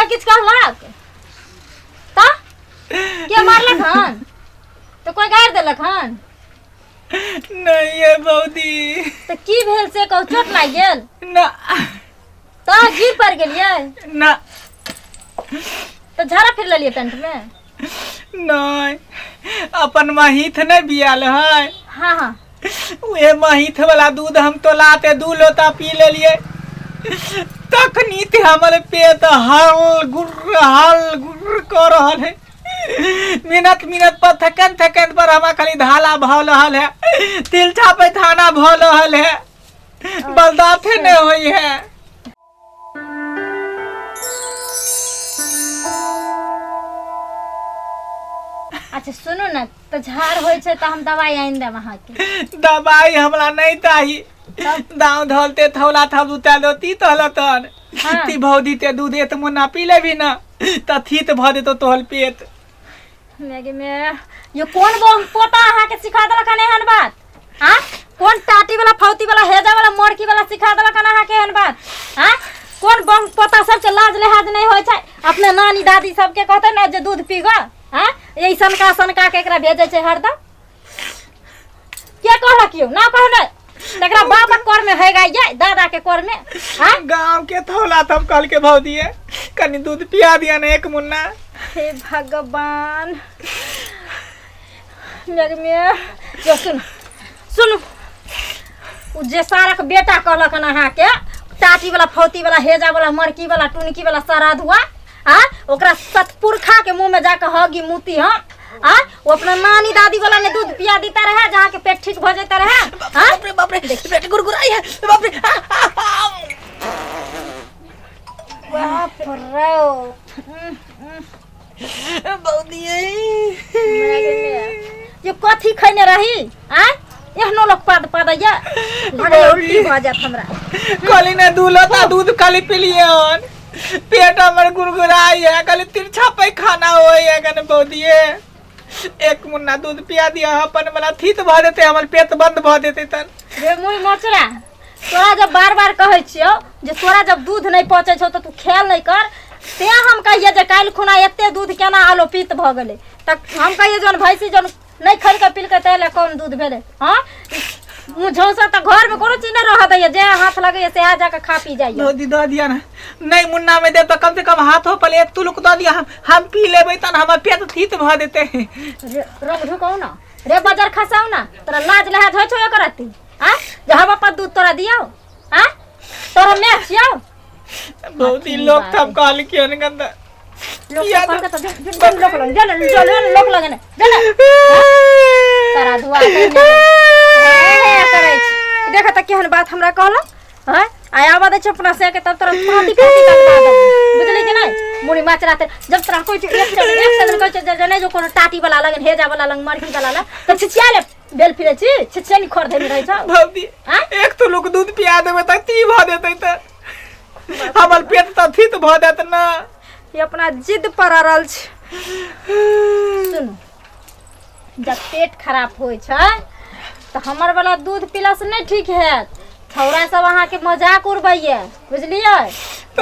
कोई किछु कहलक तऽ के मारलक हन तऽ कोई गारि देलक हन नहीं है भौजी तऽ की भेल से कहू चोट लागि गेल ना तऽ गिर पड़ गेलियै ना तऽ झाड़ा फिर लेलियै पेंट में नहीं अपन महिथ नहीं बियाल है हाँ हाँ उहे महिथ वाला दूध हम तो लाते दू लोटा पी लेलिए तखनी ते हमर पेट हल गुर्र हल गुर्र कर रहल है मिनट मिनट पर थकन थकन पर हमारा खाली धाला भऽ रहल है तिल छापे थाना भऽ रहल है बर्दाश्ते नहीं होई है अच्छा सुनू ने तऽ झाड़ होइ छै तऽ हम दवाइ आनि देब अहाँके दवाई हमरा नहीं चाही दाँव धलते थौला थब उता दो ती तहल तन हाँ। ती भौजी ते दूध एत मुन्ना पी लेबी ना त थीत भ देतो तोहल पेट मैगी में ये कौन बम पोता अहाँके सिखा देलक हन एहन बात आ कौन टाटी वाला फौती वाला हेजा वाला मोरकी वाला सिखा देलक हन अहाँके एहन बात आ कौन बम पोता सबके लाज लिहाज नहीं होइ छै अपने नानी दादी सबके कहते ने जे दूध पी गो आ यही सनका सनका के एकरा भेजै छै हरदम के कहलक यौ ना कहले तकरा बाप के कर में है गाय दादा के कर में आ गांव के थौला थब कहल के भौजी कनी दूध पिया दिया ने एक मुन्ना हे भगवान मेरे में यो सुन सुन उ जे सारक बेटा कहलक हन अहाँके टाटी वाला फौती वाला हेजा वाला मरकी वाला टुनकी वाला सारा धुआ आ ओकरा सतपुरखा के मुंह में जाके हगी मुती हम आ वो अपना नानी दादी वाला ने दूध पिया देता रहे जहाँ के पेट ठीक भ जाता रहे आ बाप रे बाप रे पेट गुरगुराई है बाप रे आ, आ, आ। बाप रे भौजी ये कथी खैने रही आ एहनो लोग पाद पादैया लगैया उल्टी भऽ जायत हमरा कहली ने दू लोटा दूध खाली पिलिए हन पेट हमर गुरगुराई है खाली तिरछा पे खाना होई है कने भौजी एक मुन्ना दूध पिया दिया अपन वाला थीत भ देते हमर पेट बंद भ देते तन रे मुई मोचरा तोरा जब बार बार कहै छियौ जे तोरा जब दूध नहि पचै छौ तऽ तू खेल नहि कर तें हम कहियै जे काल्हि खुना एते दूध केना आलोपित भऽ गेलै तऽ हम कहियै जौन भैंसी जौन नहि खेलकै पिलकै ताहि लए कम दूध भेलै हँ मुँह झौसा तऽ घरमे कोनो चीज नहि रहऽ दैया जे हाथ लगैया सएह जाकऽ खा पी जाइया दो दी दो दिया ना नहीं मुन्ना में दे तो कम से कम हाथों पर एक तुलुक दो दिया हम पी लेबै तन हमर पेट थीत भ देते रे रंग ढुकाउ ना रे बाजार खसाउ ना तोरा लाज लहाज होइ छौ एकर अथी आ जे हम अपन दूध तोरा दियौ आ तोरा मैं छियौ बहुत ही लोग तब कहल कि गंदा लोक किया सब कहलकै तऽ जो- जो- लोक लग जो ने जो ने लोक लग ने जो ने सारा धुआ हे हे करै छी देख तऽ केहन बात हमरा कहलक हँ आ आबऽ दै छै अपना से के तब तोरा फाँति फाँति कटवा देबौ बुझली कि नहि मुड़ी माछ राते जब तोरा कोइ एक सेकंड एक सेकंड कहै छै जे नहि जो कोनो टाटी वाला लग हेजा वाला लग मरकी वाला लग तऽ छिछिया ले बेल फिरै छी छिछिया नि खोर धैने रहै छौ भौजी आँय? एक तो लोग दूध पिया देबै तऽ ती भऽ देतै तऽ हमर पेट तऽ थीत भऽ जायत ना ई अपना जिद पर अड़ल छै सुनू जब पेट खराब होइ छै तऽ हमर वाला दूध पीलासँ नहि ठीक हैत छौड़ा सब अहाँके मजाक उड़बैया बुझलियै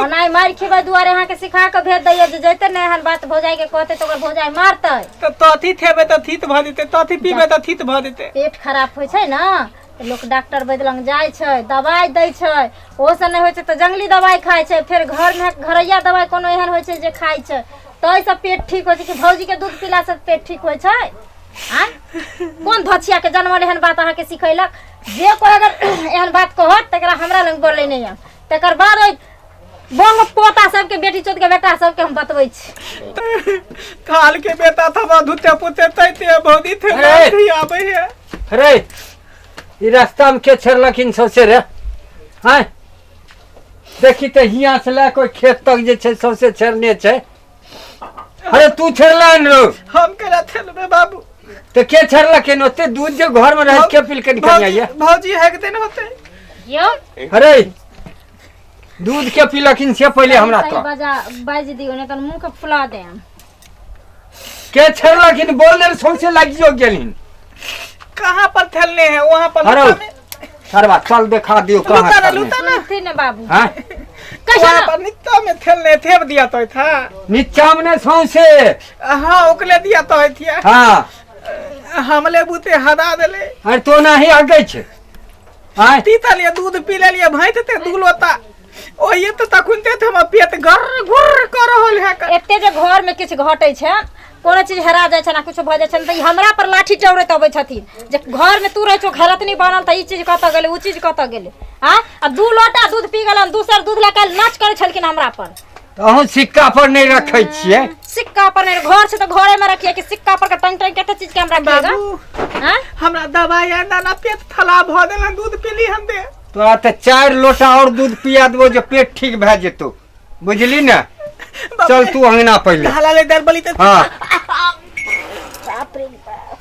ओनाहि मारि खेबै दुआरे अहाँके सिखा कऽ भेज दैया जे जैते नहि एहन बात भौजाइके कहतै तऽ ओकर भौजाइ मारतै तऽ तथी थेबै तऽ थीत भऽ जेतै तथी पीबै तऽ थीत भऽ जेतै पेट खराब होइ छै ने तऽ लोक डॉक्टर वैद्य लग जाइ छै दबाइ दै छै ओहोसँ नहि होइ छै तऽ जंगली दबाइ खाइ छै फेर घरमे घरैया दबाइ कोनो एहन होइ छै जे खाइ छै ताहिसँ पेट ठीक होइ छै कि भौजीके दूध पीलासँ पेट ठीक होइ छै आँय कोन धछियाके जनमल एहन बात अहाँके सिखैलक जे कोइ अगर एहन बात कहत तकरा हमरा लग बोलै नहि आयब तकर बाद ओहि बंग पोता सबके बेटी चोत के बेटा सबके हम बतबै छी थाल के बेटा थमा धुते पुते तैते भौजी थे अरे! माथी आबै है रे ई रास्तामे के छेड़लखिन सौंसे रे आँय देखी तऽ हियाँ से लए कऽ ओहि खेत तक जे छै सौंसे छेड़ने छै अरे तू छेड़लहन रौ हम केना थेलबै बाबू तऽ के छेड़लखिन ओते दूध जे घरमे रहै के पिलकै कनिया भौजी ये भौजी हेगते ने होते यौ अरे दूध के पिलखिन से पहिले हमरा सही तो बजा बाजि दियौ नहि तऽ मुँह के फुला देम के छेड़लखिन बोल ने सौंसे लागियो गेलिन कहाँ पर थेलने है वहाँ पर अरे लुता में सरवा चल देखा दियो कहाँ लुता ना छेड़ने। लुता ना सुनथिन ने बाबू हाँ? कहियो ना। पर नित्ता में थेलने थेप दिया तो था। नीचा में ने सौंसे। हाँ, ओकले दिया तो थिया। हाँ। हमले बूते हदा देले। अरे तो नाही आगे छै। आय। तीता लिए दूध पी ले लिए भाई ते दू लोटा, ओहिए तो तखुनते ते हमर पेट गर घुर कर रहल है। एते जे घर में किछु घटै छै, कोनो चीज हेरा जाइ छै ना किछु भऽ जाइ छै, तऽ ई हमरा पर लाठी चौड़ैत अबै छथिन जे घर में तू रहै छौ, घरतनी बनल, तऽ ई चीज कतऽ गेलै, ओ चीज कतऽ गेलै। आँय, आ दू लोटा दूध पी गेलन, दोसर दूध लए काल्हि नाच करै छलखिन हमरा पर। तऽ अहूँ सिक्का पर नहि रखै छियै? सिक्का पर नहि, घर छै तऽ घरे में रखिए कि सिक्का पर के टंग टंग कते चीज के हम रखिएगा? बाबू। आँय? हमरा दवाई आना ना, पेट थला भऽ देलन, दूध पीली हम दे। तोरा तऽ 4 लोटा और दूध पिया देबो जे पेट ठीक भए जेतौ, बुझली ने? चल तू अंगना पहिले। ढाला ले दर बली। हाँ। बाप रे बाप।